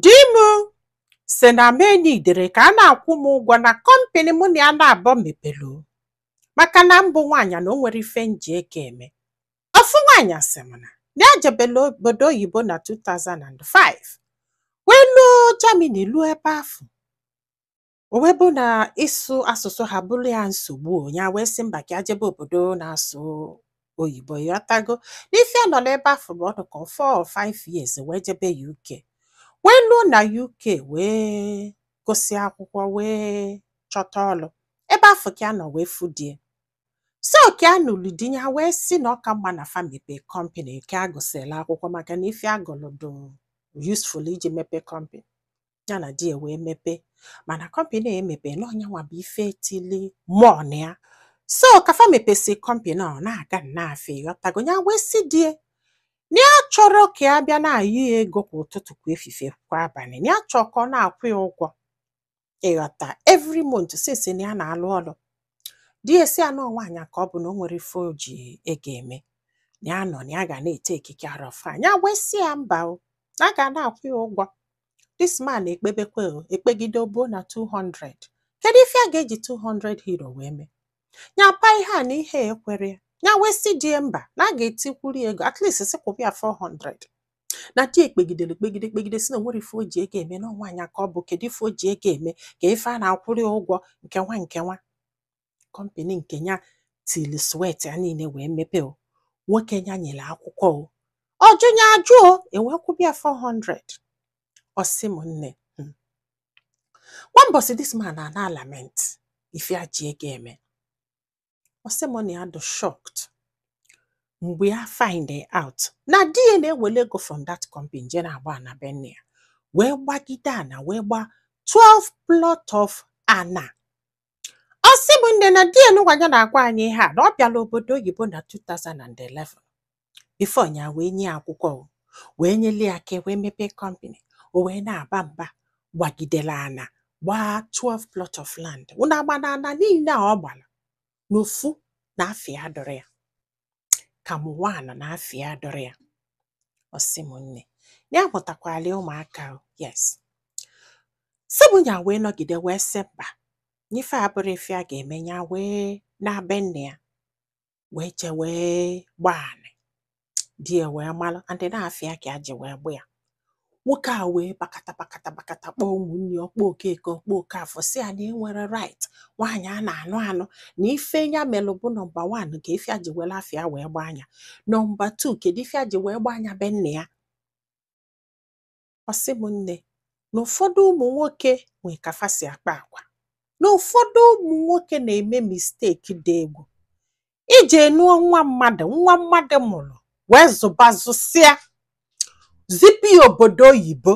Di m sị na m enidere ka a na-akwụ m ụgwọ na company mụ na ya na-abọ mepere o, maka na mbụ nwaanyị na o nwere ife nji ego eme. Ofu nwaanyị sị m na ya jebele obodo oyibo na 2005, wee luo Germany, luo ebe afọ, o wee bụ na ịsụ asụsụ ha bụrụ ya nsogbu. O ya wee sị mba, ka ya jebe obodo na-asụ oyibo. Ịghọtago n'ife a nọ n'ebe afọ bụ ọdụ ka 4 or 5 years, wee jebe UK, wee luo na UK, wee gụsị akwụkwọ, wee chọta ọlụ ebe afọ ka ya nọ, wee fụ die. So ka a nụrụ di ya, wee sị na ọ ka mma na fa mepee company ka a gụsịrị akwụkwọ, maka na ife agụlụ dị useful iji mepee company. Ya na di ya wee mepee, mana company a emepe na ọnyanwa bụ ife tili mụọ na ya. So ka fa mepesi company a, ọ na-aga nnọọ. Ịghọtago, ya wee sị di ya na ya chọrọ ka ya bịa na-ayọ ya ego kwa ụtụtụ, kwa efifie, kwa abalị, na ya chọrọ ka ọ na-akwụ ya ụgwọ, ịghọta, every month, since na ya na-alụ ọrụ. Di ya si anọ nwaanyị ka ọ bụ na o nwere ife o ji ego eme, na ya nọ na ya ga na-ete ekike arọfa. Ya wee sị ya mba o, na a ga na-akwụ ya ụgwọ. This man ekpebekwe o, ekpegide obuo na 200. Kedu ife a ga-eji 200 euro wee mee? Ya pa ihe a na ihe a ekwere ya. Ya wee sị di ya mba, na a ga-etikwuru ya ego, at least sị kwụba ya 400. Na di ekpegidere, kpegide, kpegide, si na o nwere ife o ji ego eme, na nwaanyị ka ọ bụ, kedu ife o ji ego eme, ka ife a na-akwụrụ ya ụgwọ nke nwa nke nwa company nke ya tili sweat ya niile wee mepee o. Nwoke ya nyere akwụkwọ o, ọjụ ya ajụ o, ewee kwụba ya 400. Ọ sị m nne, nwa mbọsị this man na lament ife a ji ego eme. Ọ sị m na ya dị shocked mgbe ya find out na di ya na-ewele ego from that company je na-agba ana be nne ya, wee gbagide ana, wee gbaa 12 plot of ana. Ọ sị m nne, na di ya nụgwa ya na-agwa anyị ihe a, na ọ bịara obodo oyibo na 2011 before ya wee nye ya akwụkwọ o, wee nyele ya aka wee mepee company. O wee na-aba mba, gbagidere ana, gbaa 12 plot of land. Unu agba na ana niile a ọ gbara n'ofu na afịa dọrọ ya ka m nwaana na afịa dọrọ ya. Ọ sị m nne, na ya mụtakwala ụmụaka o. Yes, sị m ya wee nọgide wee sị mba, n'ife a bụrụ ife a ga-eme. Ya wee na be nne ya wee jee wee gbaa anị. Di ya wee malụ and na-afịa ka ya ji wee gbụ ya. Nwoke a wee bakata, bakata, bakata, kpọọ ụmụnne ya, ọkpọ Okeke, ọkpọ Okafọ, sị ya na e nwere right nwaanyị a na-anụ anụ, na ife ya melụ bụ number one, ka ife a ji were afịa wee gbaa anya. Number two, kedu ife a ji wee gbaa anya be nne ya? Ọ sị m nne, na ụfọdụ ụmụ nwoke nwee ka fa si akpa agwa, na ụfọdụ ụmụ nwoke na-eme mistake dị egwu ije nụọ nwa mmadụ, nwa mmadụ mụrụ, wee zụba zụsịa, zipụ ya obodo oyibo,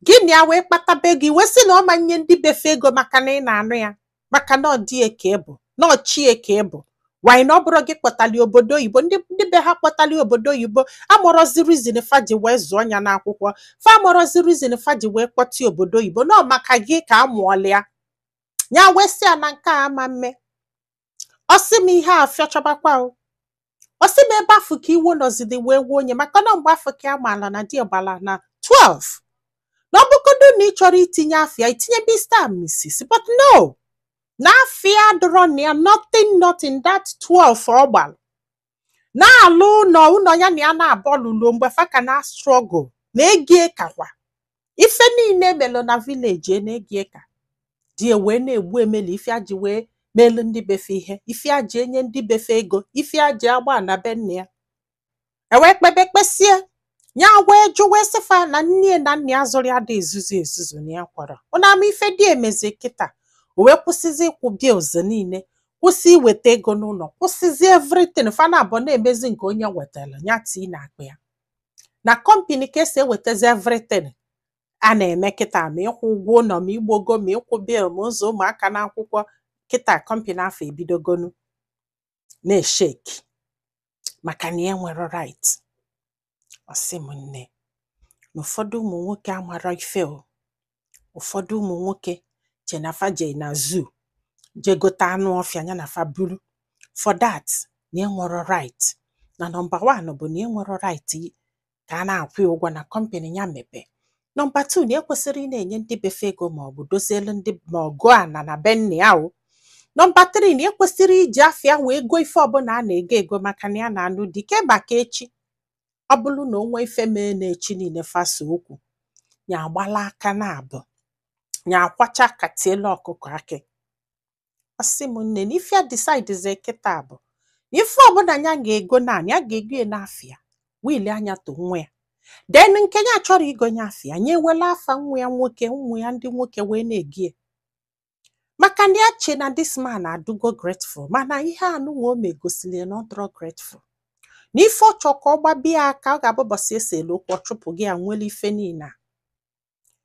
gị na ya wee kpataba ego, wee sị na ọ ma nye ndị befe ego, maka na ị na-anụ ya, maka na ọ dị ka ịbụ na ọchie ka ịbụ wanyị, na ọ bụrụ gị kpọtali obodo oyibo. Ndị be ha kpọtali obodo oyibo amụrọzi reason fa ji wee zụọ ya n'akwụkwọ, fa amụrọzi reason fa ji wee kpọta obodo oyibo, na ọ maka gị ka a mụọla ya. Ya wee sị ya na nke a ama mme. Ọ sị m ihe a fịọchabakwa o. Ọ sị m ebe afọ ka iwe nọzidi wee wuo onye, maka na mgbe afọ ka a maala na di gbara na 12, na ọ bụgodo na ị chọrọ itinye afịa, itinye Mr and Mrs, but no, na afịa dọrọ na ya, nothing, nothing. That 12 ọ gbara na-alụ ụlọ, ụlọ ya na ya na-abọ lụlo mgbe fa ka na struggle na ego kakwa ife niile melụ na village na ego ka di ya wee na-egbu emeli ife aji wee meelu ndị befe ihe, ife aji enye ndị befe ego, ife aji agba na be nne ya. Ewee kpebe, kpesie, ya wee jụ, wee sịfa na nne na nna ya zụrụ ya dị ezuzu ezuzu na ya kwara ụna ama ife dị emezi kịta. O wee kwụsịzi ịkwụ bills niile, kwụsị iweta ego n'ụlọ, kwụsịzi everything. Fana abụọ na-emezi nke onye wetara ya tii na akpa ya na company ka esi ewetazi everything a na-eme kịta, ma ịkwụ ụgwọ ụlọ, ma igbogo, ma ịkwụ bill, ma ụzọ ụmụaka n'akwụkwọ. Kịta company afọ ebidogonu na-eshake maka na ya nwere right. Ọ sị m nne, na ụfọdụ ụmụ nwoke amara ife o. Ụfọdụ ụmụ nwoke che na fa je na zoo je gote anụ ọfịa ya na fa buru. For that, na enwero right, na number one bụ na enwero right ka a na-akwụ ya ụgwọ na company ya mepe. Number 2, na ekwesịrị ị na-enye ndị befe ego ma ọ bụ dozielu ndị ma ọ gụọ ana na be nna ya o. Number 3, na ekwesịrị iji afịa wee goo ife ọbụla a na-ego ego, maka na ya na-anụ di ke maka echi. Ọ bụrụ na o nwee ife mee na-echi niile fasa okwu ya, agbala aka na abụ ya akwacha katiela ọkụkọ akị. Ọ sị m, nne, na ife ya decide kịta bụ na ife ọbụla ya ga-ego, naanị ya ga-ego ya n'afịa will anya to nwa ya. Then nke ya chọrọ igonye afịa, nye ewela afa nwa ya nwoke, ụmụ ya ndị nwoke wee na-egie, maka na ya che na this man adụgo grateful. Mana ihe anụnwa o megosili na ọ dọrọ grateful, na ife ọ chọ ka ọ gbabie aka, ọ ga-abụ ụbọchị esi elu okwu, ọ chụpụ gị ya nwere ife niile a.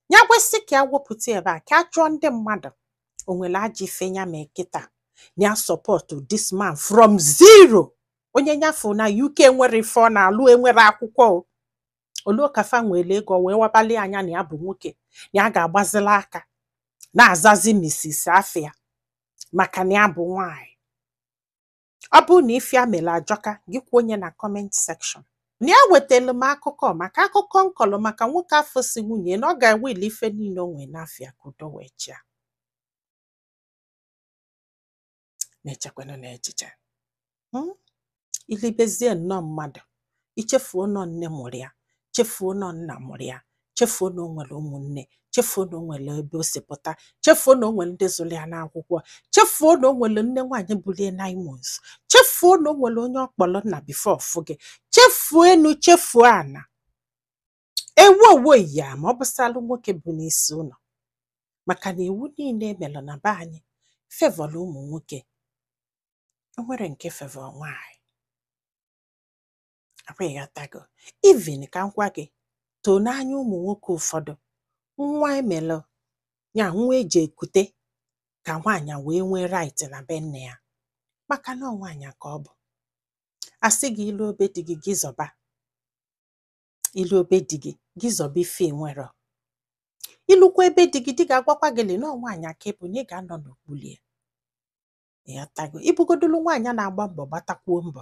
Ya kwesị ka ya wepụta ebe a ka a jụọ ndị mmadụ, o nwere ajọ ife ya mee kịta na ya support this man from zero, onye nyafu na UK nwere ife ọ na-alụ, enwere akwụkwọ o oluokafa nwere ego wee wabali anya na ya bụ nwoke, na ya ga-agbazila aka na-azazi Mrs. Afia maka na ya bụ nwanyị. Ọ bụrụ na ife ya mere ajọka, gị kwuo onye na comment section. Na ya wetara m akụkọ maka akụkọ nkọlụ maka nwoke afọ si nwunye na ọ ga-eweli ife niile o nwee n'afịa ka udo wee chịa. Na-echekwana na echiche ilibezie nnọọ mmadụ, ichefuo nọ nne mụrụ ya, chefuo nọ nna mụrụ ya, chefuo na o nwere ụmụnne, chefuo na o nwere ebe o si pụta, chefuo na o nwere ndị zụrụ ya n'akwụkwọ, chefuo na o nwere nne nwaanyị bulie 9 months, chefuo na o nwere onye ọ kpọrọ nna before fụ gị, chefuo enu, chefuo ana ewu owo ya. Ma ọ bụsalụ nwoke bụ n'isi ụlọ, maka na iwu niile emelụ na be anyị favourlụ ụmụ nwoke, o nwere nke favour nwaanyị. Akwa ịghọtago? Even ka m gwa gị, too n'anya ụmụ nwoke ụfọdụ, nwa emelụ ya, nwa eji ekute ka nwaanyị wee nwee right na be nne ya, maka na ọ nwaanyị ka ọ bụ. Asị gị ilu obe di gị, gị zọba ilu obe di gị, gị zọba ife nwere ilukwa ebe di gị, di ga-agwakwa gị na ọ nwaanyị aka ịbụ na ị ga-anọ n'okpuru ya. Ịghọtago? Ibugodulu nwaanyị na-agba mbọ, gbatakwuo mbọ,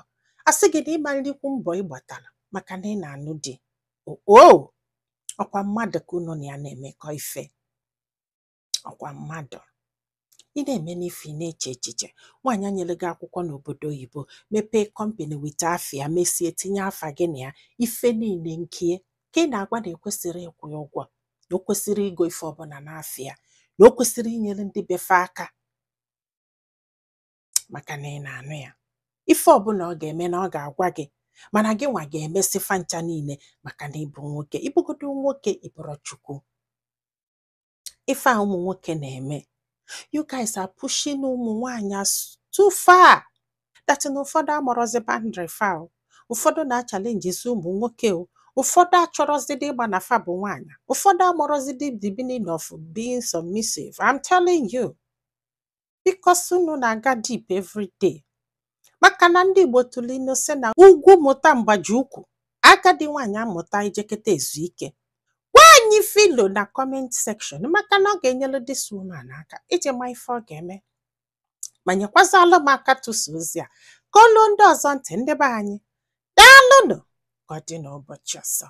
asị gị na ịma nrikwu mbọ ị gbatara maka na ị na-anụ di. O ọkwa mmadụ ka unu na ya na-emekọ ife, ọkwa mmadụ ị na-eme n'ife, ị na-eche echiche. Nwaanyị nyere gị akwụkwọ n'obodo oyibo, mepee company with afịa, mesie tinye afa gị na ya, ife niile nkie ka ị na-agwa na ekwesịrị ịkwụ ya ụgwọ, na o kwesịrị igo ife ọbụla n'afịa, na o kwesịrị inyere ndị befe aka, maka na ị na-anụ ya. Ife ọbụla ọ ga-eme na ọ ga-agwa gị, mana gị nwa ga-emesi fa ncha niile maka na ịbụ nwoke. Ịbụgodo nwoke, ịbụrụ Chukwu. Ife a ụmụ nwoke na-eme, you guys are pushing ụmụ nwaanyị too far, that na ụfọdụ amọrọzi boundary fa o. Ụfọdụ na-achallengezi ụmụ nwoke o. Ụfọdụ achọrọzidi ịgba na fa bụ nwaanyị. Ụfọdụ amọrọzidi the meaning of being submissive. I'm telling you, because unu na-aga deep every day, maka na ndị Igbo tụrụ ilu sị na ugwu mụta mgbaji ukwu, agadi nwaanyị amụta ijeketa ezu ike. Gwa anyị filo na comment section, maka na ọ ga-enyere this woman aka iji ma ife ọ ga-eme, ma nyekwazalụ m aka tụsa ozi a ka olu ndị ọzọ ntị. Ndị be anyị, daalụnụ. Ka ọ dị n'ụbọchị ọzọ.